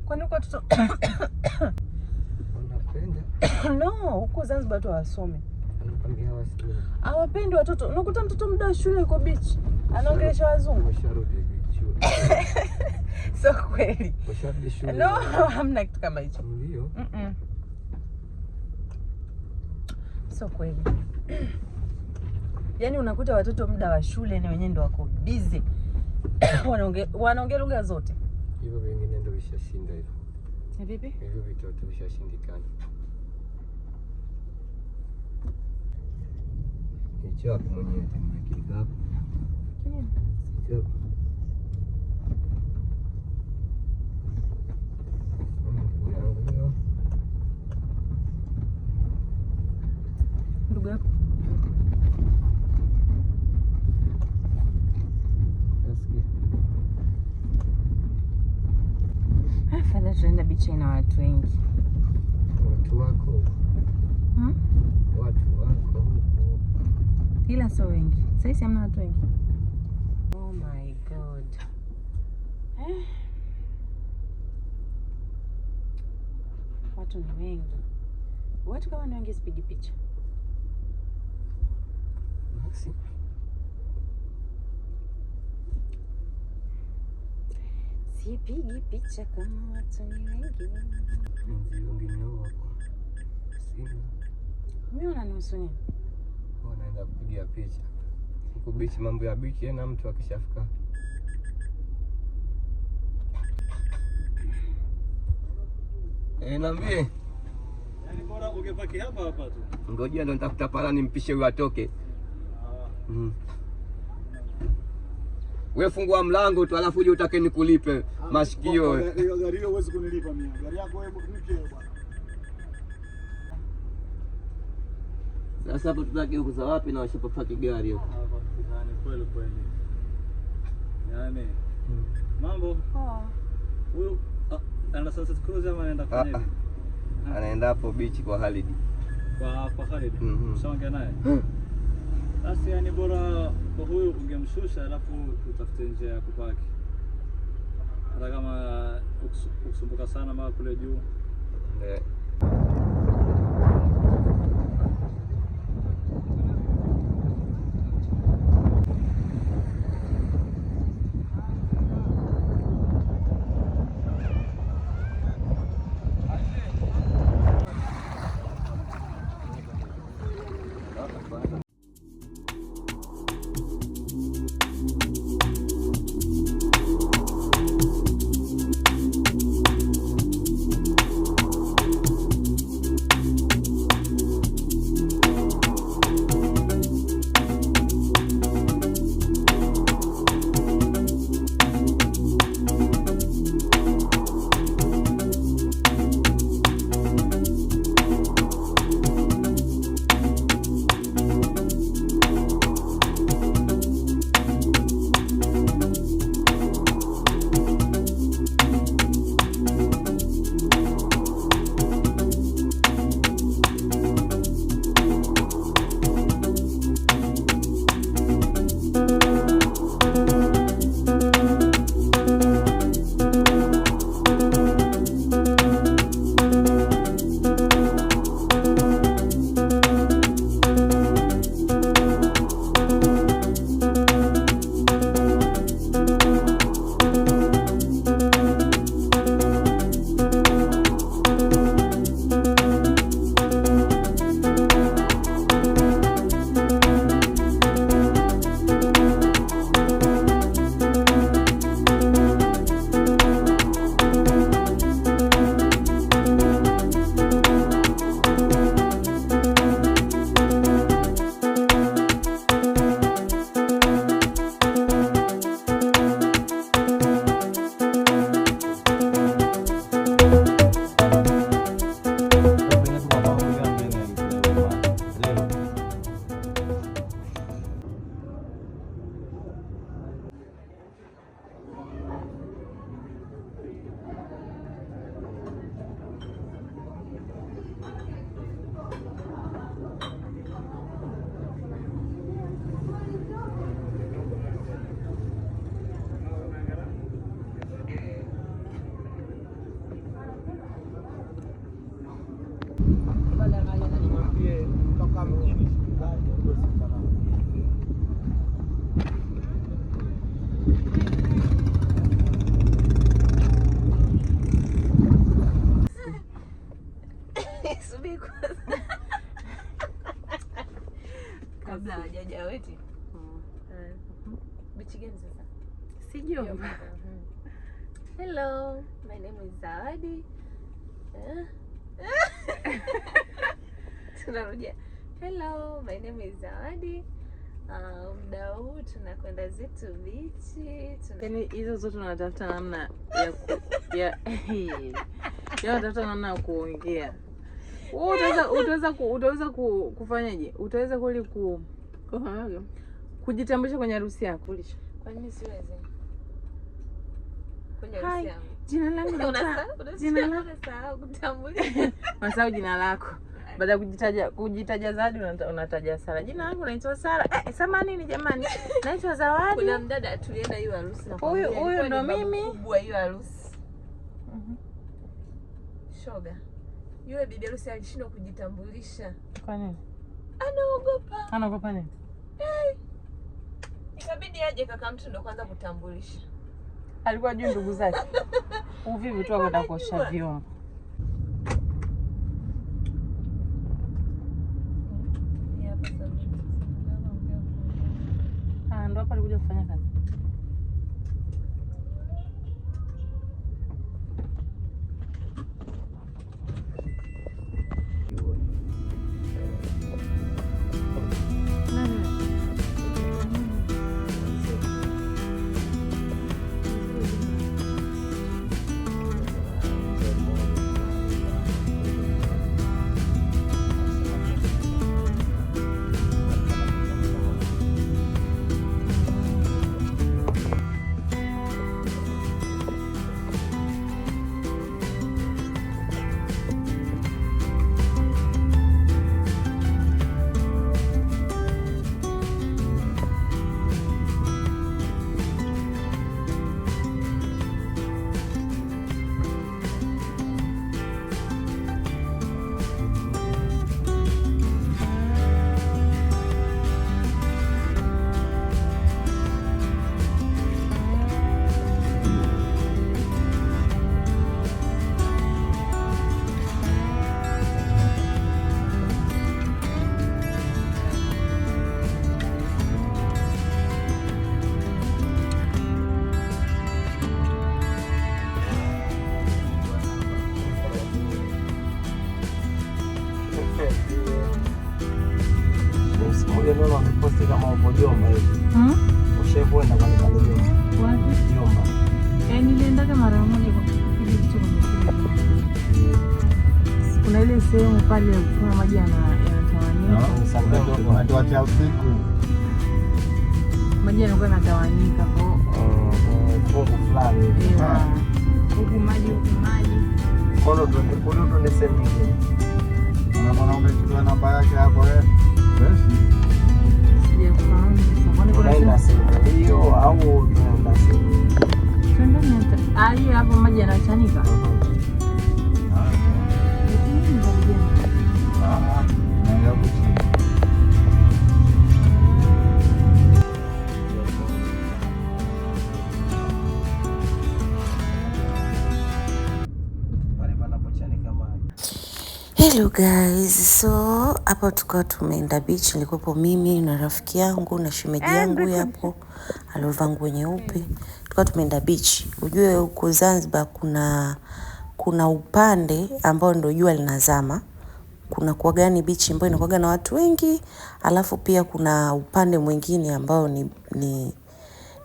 Kwani huko watoto Wanapenda. No, huko Zanzibar watu hawasomi. Anakwambia hawasomi. Hawapendi watoto. Unakuta mtoto muda wa shule yuko beach. Anaongelesha wazungu. Washarudi shule. Sio kweli. Washarudi shule. No, hamna kitu kama hicho. Ndio. Sio kweli. Yaani unakuta watoto muda wa shule ni wenyewe ndio wako busy. Wanaongea lugha zote. Hivyo vingine ndio vishashinda hivyo. Ni vipi? Hivyo vitoto vishashindikana. Hicho hapo mwenyewe tena hapo. Kinini? Hicho hapo. Ndugu yako. Nasikia. Afadhali tunaenda beach ina watu wengi. Watu wako. Hmm? Watu wako huko. Ila sio wengi. Sasa hivi hamna watu wengi. Oh my God. Watu ni wengi. Watu kama ni wengi sipigi picha. Basi. Sipigi picha kama watu ni wengi. Mzee wengine wako. Sina. Mimi unanihusu nini? Wanaenda kupiga picha. Huko beach, mambo ya beach na mtu akishafika. Niambie. Yaani bora ungepaki hapa hapa tu. Ngoja ndo nitafuta pala nimpishe huyu atoke. Wewe fungua mlango tu alafu uje utake nikulipe masikio. Hiyo gari hiyo huwezi kunilipa mimi. Gari yako wewe mpya hiyo bwana. Sasa hapo tutaki huko za wapi na washapaki gari huko. Yaani kweli kweli. Yaani mambo Poa. huyu anaenda Sunset Cruise ama anaenda kwa nini? Anaenda hapo beach kwa Khalid. Kwa Khalid. Ushaongea naye? Basi yani bora kwa huyu ungemshusha alafu utafute njia ya kupaki. Hata kama ukusumbuka sana mara kule juu. Bichi gani sasa? Sijui. Hello, my name is Zawadi. Eh? Tunarudia. Hello, my name is Zawadi. Muda huu tunakwenda zetu bichi. Yaani hizo zote unatafuta namna ya ku, ya ya unatafuta namna ya kuongea. Wewe utaweza kufanyaje? Utaweza kweli kujitambulisha kwenye harusi yako? Kwa nini siwezi? Kwenye Hi. harusi yangu. Jina langu jina langu Unasahau kutambulisha. Unasahau jina lako. Baada ya kujitaja Zawadi unataja Sara. Jina langu naitwa Sara. Samahani jamani. Naitwa Zawadi. Kuna mdada tulienda hiyo harusi na Huyu ndo mimi. Kubwa hiyo harusi. Shoga. Yule bibi harusi alishindwa kujitambulisha. Kwa nini? Anaogopa. Anaogopa nini? Ikabidi aje kaka mtu ndo kwanza kutambulisha. Alikuwa juu ndugu zake. Uvivu tu akwenda kuosha vyombo. Ndo hapa alikuja kufanya kazi. Naona wameposti kama upo Jomba hivi. Ushakwenda pale pale Jomba. Wapi? Jomba. Niliendaga mara moja kwa kile kitu kwenye kile. Kuna ile sehemu pale ya kufanya maji yanatawanyika. Unatuachia usiku. Maji yanakuwa yanatawanyika kwa Fungu fulani hivi. Huku maji huku maji. Kono tuende sehemu nyingine. Unaona umechukua namba yake hapo eh. Sijafahamu sasa. Kwani kuna Tunaenda sehemu hiyo au tunaenda sehemu nyingine? Twende hiyo hapo maji yanachanika. Pale panapochanika maji. Hello guys, so hapa tukawa tumeenda beach, nilikuwepo mimi na rafiki yangu na shemeji yangu hapo aliovaa nguo nyeupe. Tukawa tumeenda beach. Ujue huko Zanzibar kuna upande ambao ndio jua linazama. Kuna kuwa gani beach ambayo inakuwa na watu wengi, alafu pia kuna upande mwingine ambao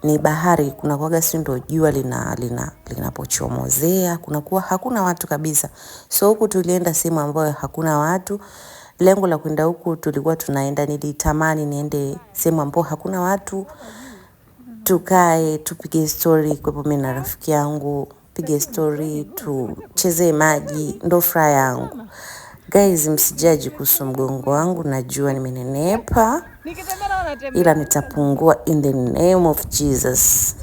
ni bahari, kuna kuwaga si ndio jua linapochomozea, kuna kuwa hakuna watu kabisa. So huku tulienda sehemu ambayo hakuna watu. Lengo la kwenda huku tulikuwa tunaenda, nilitamani niende sehemu ambayo hakuna watu, tukae tupige story, kwa mimi na rafiki yangu, pige story, tucheze maji, ndo furaha yangu. Guys, msijaji kuhusu mgongo wangu, najua nimenenepa, ila nitapungua in the name of Jesus.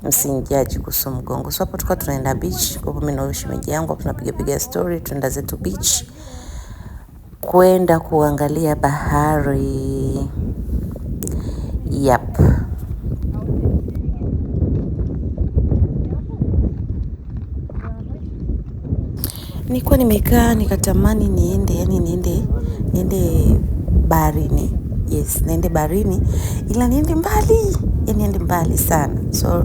Msinijaji kuhusu mgongo. So hapo tulikuwa tunaenda beach, kwa mimi na shemeji yangu tunapiga piga story, tunaenda zetu beach kwenda kuangalia bahari. Yep. Nilikuwa nimekaa nikatamani niende, yani niende baharini. Yes, niende baharini, ila niende mbali. yani endi mbali sana. So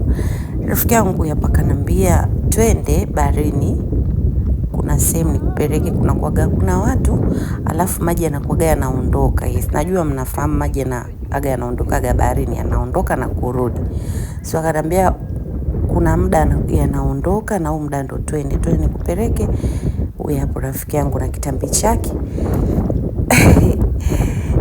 rafiki yangu hapa kanambia twende baharini, kuna sehemu nikupeleke, kuna kuaga kuna watu, alafu maji yanakuaga yanaondoka. Yes, najua mnafahamu maji yanaaga yanaondokaga baharini, yanaondoka na kurudi. So akaniambia kuna muda yanaondoka na huu muda ndo twende twende nikupeleke. Huyu hapo rafiki yangu na kitambi chake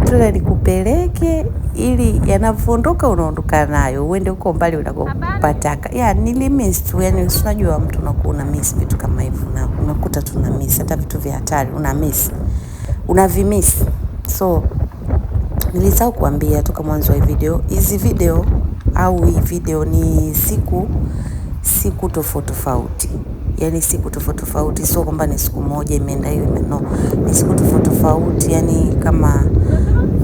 twende nikupeleke, ili yanavyoondoka unaondoka nayo uende huko mbali unakopataka. Ya nilimiss tu, yani si unajua mtu unakuwa una miss vitu kama hivyo, na unakuta tuna miss hata vitu vya hatari una miss, unavimiss. So nilisahau kuambia toka mwanzo wa hii video, hizi video au hii video ni siku tofauti tofauti, yani siku tofauti tofauti, sio kwamba ni siku moja imeenda hiyo no, ni siku tofauti tofauti, yani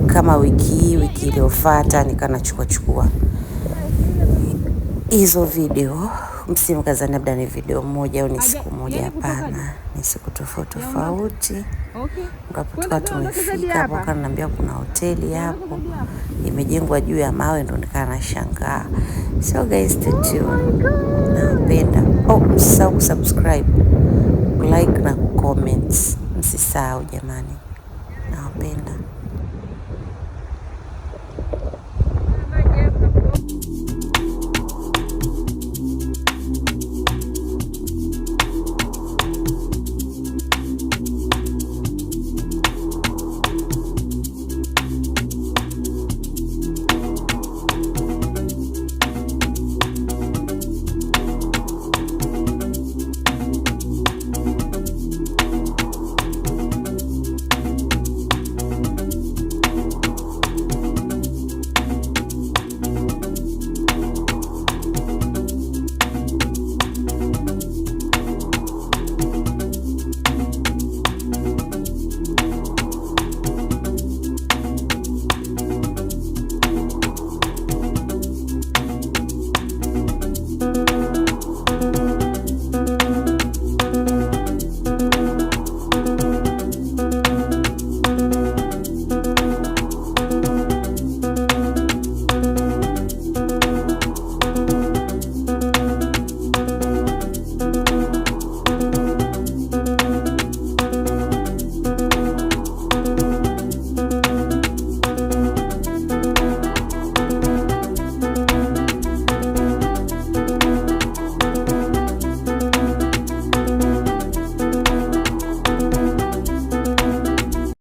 kama wiki hii, wiki iliyofuata nikanachukua chukua hizo video. Msimkazani labda ni video moja au ni siku moja, hapana, ni siku tofauti tofauti. Okay. Ndipo tukawa tumefika hapo, akaniambia kuna hoteli hapo imejengwa juu ya mawe, ndo nikaa nashangaa. So guys, stay tuned, nawapenda. Oh, msisahau kusubscribe, like na comment, msisahau jamani, nawapenda.